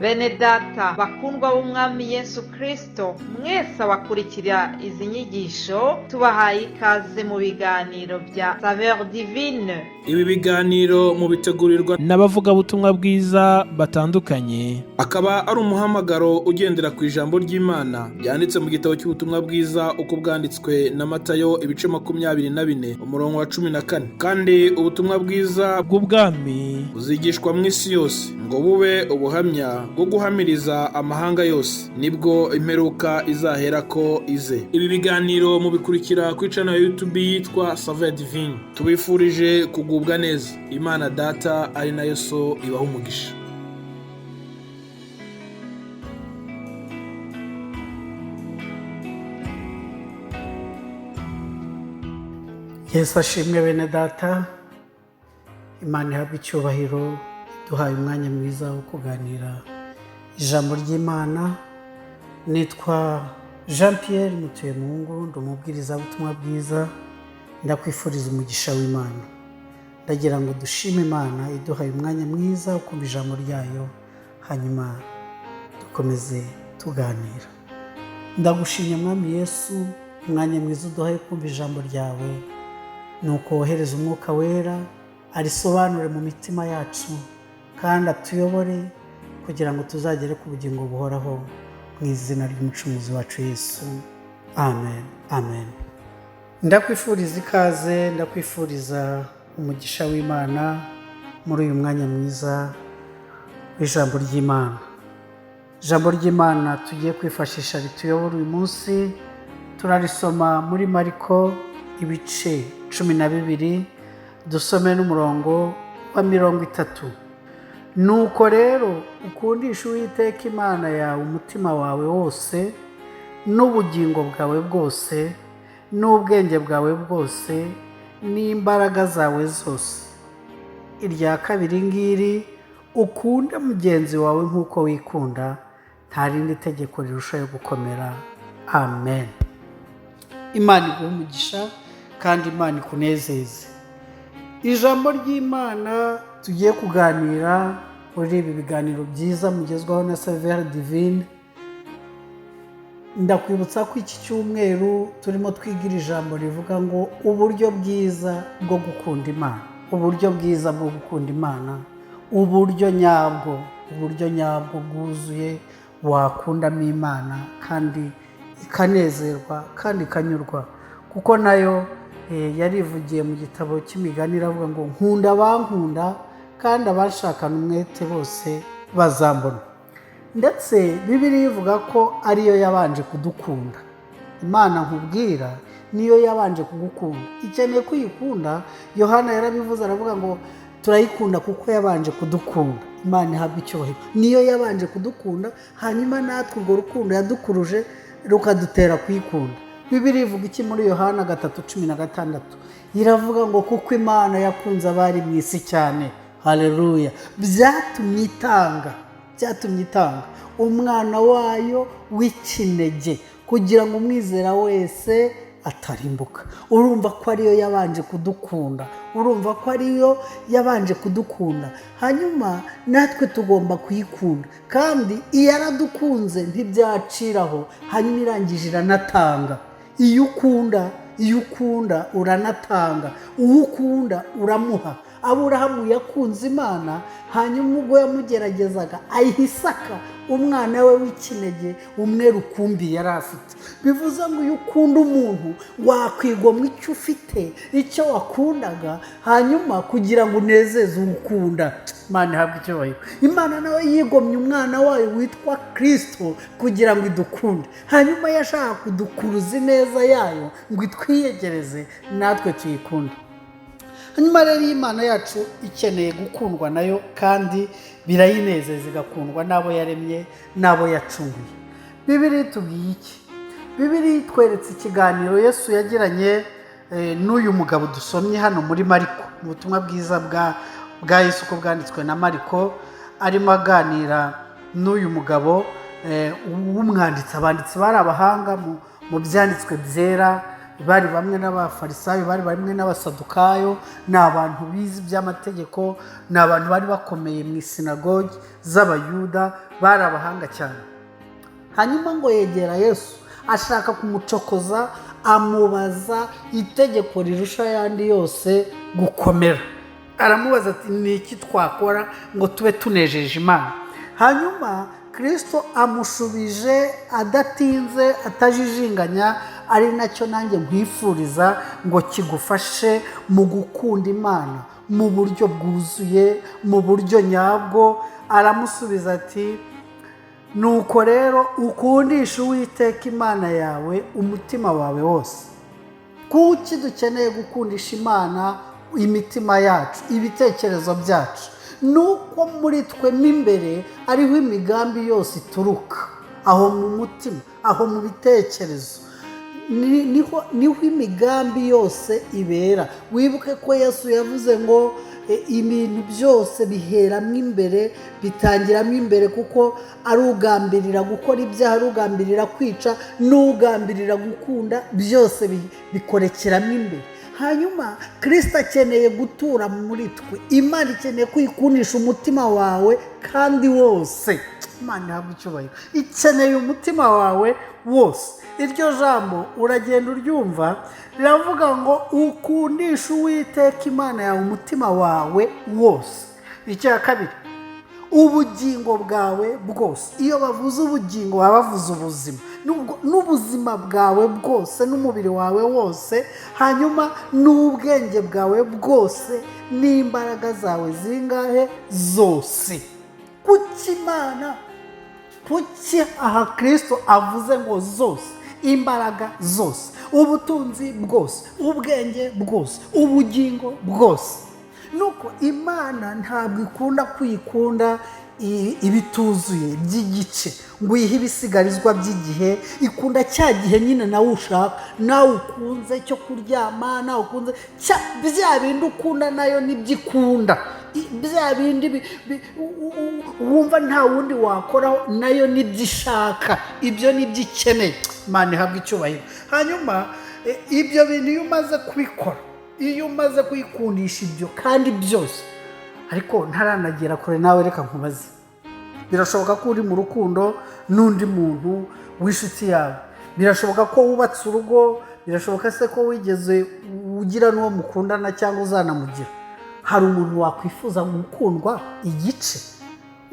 Bene data bakundwa b'Umwami Yesu Kristo, mwese abakurikira izi nyigisho, tubahaye ikaze mu biganiro bya Saveur Divine. Ibi biganiro mubitegurirwa n'abavugabutumwa bwiza batandukanye, akaba ari umuhamagaro ugendera ku ijambo ry'Imana ryanditse mu gitabo cy'ubutumwa bwiza uko bwanditswe na Matayo, ibice 24, umurongo wa 14. Kandi ubutumwa bwiza bw'ubwami buzigishwa mu isi yose ngo bube ubuhamya bwo guhamiriza amahanga yose, nibwo imperuka izaherako ize. Ibi biganiro mubikurikira kuri channel ya YouTube yitwa Saveur Divine. Tubifurije kugubwa neza. Imana Data ari nayo So ibaha umugisha. Yesu ashimwe, bene data. Imana ihabwe icyubahiro, iduhaye umwanya mwiza wo kuganira ijambo ry'Imana. Nitwa Jean Pierre Mutuyemungu, ndi umubwirizabutumwa bwiza. Ndakwifuriza umugisha w'Imana. Ndagira ngo dushime Imana iduhaye umwanya mwiza wo kumva ijambo ryayo, hanyuma dukomeze tuganira. Ndagushimye, Mwami Yesu, umwanya mwiza uduhaye kumva ijambo ryawe. Nuko wohereza Umwuka Wera arisobanure mu mitima yacu kandi atuyobore kugira ngo tuzagere ku bugingo buhoraho, mu izina ry'Umucunguzi wacu Yesu, amen, amen. Ndakwifuriza ikaze, ndakwifuriza umugisha w'Imana muri uyu mwanya mwiza w'ijambo ry'Imana. Ijambo ry'Imana tugiye kwifashisha rituyobora uyu munsi turarisoma muri Mariko ibice 12, dusome n'umurongo wa 30. Nuko rero ukundisha Uwiteka Imana yawe umutima wawe wose n'ubugingo bwawe bwose n'ubwenge bwawe bwose n'imbaraga zawe zose. Irya kabiri ngiri: ukunde mugenzi wawe nk'uko wikunda. Nta rindi tegeko rirushaho gukomera. Amen. Imana iguhe umugisha kandi Imana ikunezeze. Ijambo ry'Imana tugiye kuganira muri ibi biganiro byiza mugezwaho na Saveur Divine, ndakwibutsa ko iki cyumweru turimo twigira ijambo rivuga ngo uburyo bwiza bwo gukunda Imana, uburyo bwiza bwo gukunda Imana, uburyo nyabwo, uburyo nyabwo bwuzuye wakundamo Imana kandi ikanezerwa kandi ikanyurwa, kuko nayo yarivugiye mu gitabo cy'Imigani, iravuga ngo: "Nkunda abankunda, kandi abashakana umwete bose bazambona." Ndetse Bibiliya ivuga ko ariyo yabanje kudukunda. Imana nkubwira niyo yabanje kugukunda, ikeneye ko uyikunda. Yohana yarabivuze, aravuga ngo turayikunda kuko yabanje kudukunda. Imana ihabwa icyubahiro, niyo yabanje kudukunda, hanyuma natwe urwo rukundo yadukuruje rukadutera kuyikunda. Bibiliya ivuga iki muri Yohana 3:16? Iravuga ngo kuko Imana yakunze abari mu isi cyane, haleluya, byatumye itanga umwana wayo w'ikinege kugira ngo umwizera wese atarimbuka. Urumva ko ariyo yabanje kudukunda, urumva ko ariyo yabanje kudukunda, hanyuma natwe tugomba kuyikunda. Kandi iyo yaradukunze ntibyaciraho, hanyuma irangije iranatanga. Iyo ukunda, iyo ukunda uranatanga, uwo ukunda uramuha. Aburahamu yakunze Imana, hanyuma ubwo yamugeragezaga ayiha Isaka, umwana we w'ikinege umwe rukumbi yari afite. Bivuze ngo iyo ukunda umuntu wakwigomwa icyo ufite, icyo wakundaga, hanyuma kugira ngo unezeze uwo ukunda. Imana ihabwe icyubahiro. Imana nawe yigomye umwana wayo witwa Kirisito kugira ngo idukunde, hanyuma yashaka kudukuruza ineza yayo ngo itwiyegereze natwe tuyikunde. Hanyuma rero iyi Imana yacu ikeneye gukundwa nayo, kandi birayinezeza igakundwa n'abo yaremye n'abo yacunguye. Bibiliya itubwiye iki? Bibiliya itweretse ikiganiro Yesu yagiranye n'uyu mugabo dusomye hano muri Mariko, mu butumwa bwiza bwa Yesu uko bwanditswe na Mariko. Arimo aganira n'uyu mugabo w'umwanditsi. Abanditsi bari abahanga mu byanditswe byera. Bari bamwe n'Abafarisayo, bari bamwe n'Abasadukayo. Ni abantu bize iby'amategeko, ni abantu bari bakomeye mu isinagogi z'Abayuda, bari abahanga cyane. Hanyuma ngo yegera Yesu, ashaka kumucokoza, amubaza itegeko rirusha ayandi yose gukomera. Aramubaza ati: "Ni iki twakora ngo tube tunejeje Imana?" Hanyuma Kirisito amushubije adatinze, atajijinganya, ari nacyo nanjye nkwifuriza ngo kigufashe mu gukunda Imana mu buryo bwuzuye, mu buryo nyabwo. Aramusubiza ati: "Nuko rero ukundisha Uwiteka Imana yawe umutima wawe wose." Kuki dukeneye gukundisha Imana imitima yacu, ibitekerezo byacu? Nuko muri twe mo imbere ariho imigambi yose ituruka, aho mu mutima, aho mu bitekerezo niho imigambi yose ibera. Wibuke ko Yesu yavuze ngo ibintu byose biheramo imbere, bitangiramo imbere, kuko ari ugambirira gukora ibyaha, ari ugambirira kwica n'ugambirira gukunda, byose bikorekeramo imbere. Hanyuma Kirisito akeneye gutura muri twe. Imana ikeneye kwikundisha umutima wawe kandi wose. Imana ihabwa icyubahiro. Ikeneye umutima wawe wose. Iryo jambo uragenda uryumva, riravuga ngo ukundishe Uwiteka Imana yawe umutima wawe wose. Icya kabiri, ubugingo bwawe bwose. Iyo bavuze ubugingo baba bavuze ubuzima, n'ubuzima bwawe bwose, n'umubiri wawe wose, hanyuma n'ubwenge bwawe bwose, n'imbaraga zawe zingahe? Zose. Kuki Imana, kuki aha Kirisito avuze ngo zose, imbaraga zose, ubutunzi bwose, ubwenge bwose, ubugingo bwose? Nuko Imana ntabwo ikunda kwikunda ibituzuye by'igice, ngo uyihe ibisigarizwa by'igihe. Ikunda cya gihe nyine nawe ushaka, nawe ukunze cyo kuryama, nawe ukunze bya bindi ukunda, nayo nibyo ikunda. Bya bindi wumva nta wundi wakoraho, nayo nibyo ishaka, ibyo nibyo ikeneye. Imana ihabwa icyubahiro. Hanyuma ibyo bintu iyo umaze kubikora, iyo umaze kwikundisha ibyo kandi byose. Ariko ntaranagera kure, nawe reka nkubaze: birashoboka ko uri mu rukundo n'undi muntu w'inshuti yawe, birashoboka ko wubatse urugo, birashoboka se ko wigeze ugira n'uwo mukundana cyangwa uzanamugira. Hari umuntu wakwifuza gukundwa igice?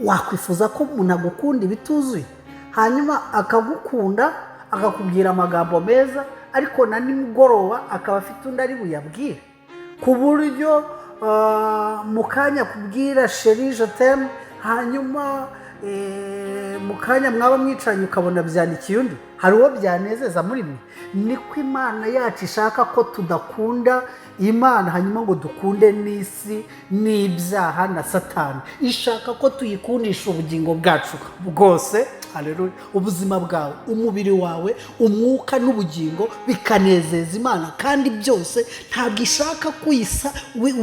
Wakwifuza ko umuntu agukunda ibituzuye, hanyuma akagukunda, akakubwira amagambo meza, ariko na nimugoroba akaba afite undi ari buyabwire, ku buryo mu kanya kubwira "Chéri, je t'aime", hanyuma mu kanya mwaba mwicaranye ukabona byandikiye undi? Hari uwo byanezeza muri mwe? Niko Imana yacu ishaka ko tudakunda Imana hanyuma ngo dukunde n'isi n'ibyaha na Satani. Ishaka ko tuyikundisha ubugingo bwacu bwose. Haleluya. Ubuzima bwawe, umubiri wawe, umwuka n'ubugingo bikanezeza Imana kandi byose. Ntabwo ishaka ko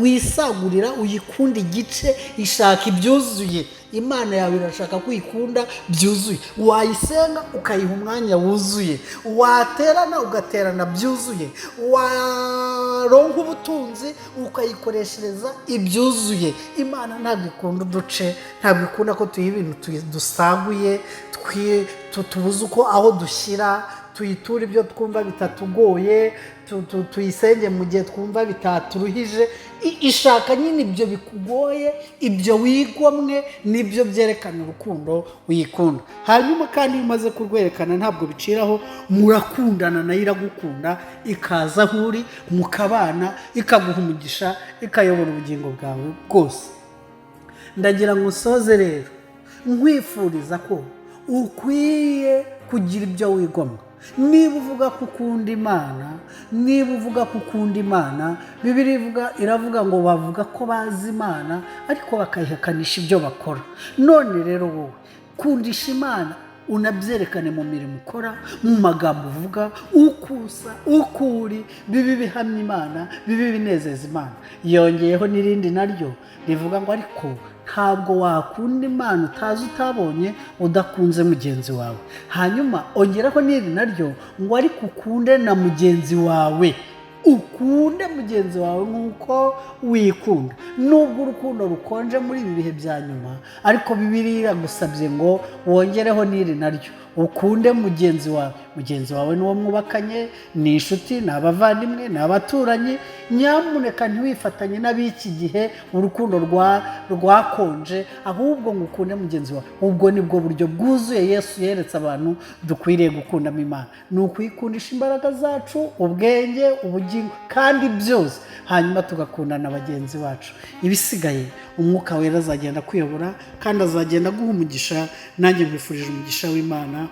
wisagurira, uyikunda igice. Ishaka ibyuzuye. Imana yawe irashaka ko uyikunda byuzuye. Wayisenga ukayiha umwanya wuzuye, waterana ugaterana byuzuye, waronka ubutunzi ukayikoreshereza ibyuzuye. Imana ntabwo ikunda uduce, ntabwo ikunda ko tuyiha ibintu dusaguye, tubuze uko aho dushyira. Tuyiture ibyo twumva bitatugoye, tuyisenge mu gihe twumva bitaturuhije. Ishaka nyine ibyo bikugoye, ibyo wigomwe, nibyo byerekana urukundo uyikunda. Hanyuma kandi iyo umaze kurwerekana, ntabwo biciraho, murakundana, nayo iragukunda, ikaza aho uri mukabana, ikaguha umugisha, ikayobora ubugingo bwawe bwose. Ndagira ngo usoze rero nkwifuriza ko ukwiye kugira ibyo wigomwa. Niba uvuga ko ukunda Imana, niba uvuga ko ukunda Imana, Bibiliya iravuga ngo bavuga ko bazi Imana ariko bakayihakanisha ibyo bakora. None rero wowe kundisha Imana, unabyerekane mu mirimo ukora, mu magambo uvuga, uko usa, uko uri, bibe bihamya Imana, bibe binezeza Imana. Yongeyeho n'irindi naryo rivuga ngo ariko nta Ntabwo wakunda Imana utazi, utabonye, udakunze mugenzi wawe. Hanyuma ongeraho n'iri naryo ngo ariko ukunde na mugenzi wawe, ukunde mugenzi wawe nk'uko wikunda. Nubwo urukundo rukonje muri ibi bihe bya nyuma, ariko Bibiliya iragusabye ngo wongereho n'iri naryo, ukunde mugenzi wawe. Mugenzi wawe n'uwo mwubakanye, ni inshuti, ni abavandimwe, ni abaturanyi. Nyamuneka ntiwifatanye n'ab'iki gihe urukundo rwakonje, ahubwo ngo ukunde mugenzi wawe. Ubwo ni bwo buryo bwuzuye Yesu yeretse abantu dukwiriye gukundamo Imana, ni ukuyikundisha imbaraga zacu, ubwenge, ubugingo kandi byose, hanyuma tugakundana bagenzi bacu. Ibisigaye Umwuka Wera azagenda akuyobora kandi azagenda aguha umugisha. Nanjye nkwifurije umugisha w'Imana,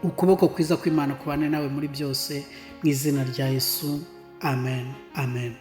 ukuboko kwiza kw'Imana kubane nawe muri byose, mu izina rya Yesu. Amen, amen.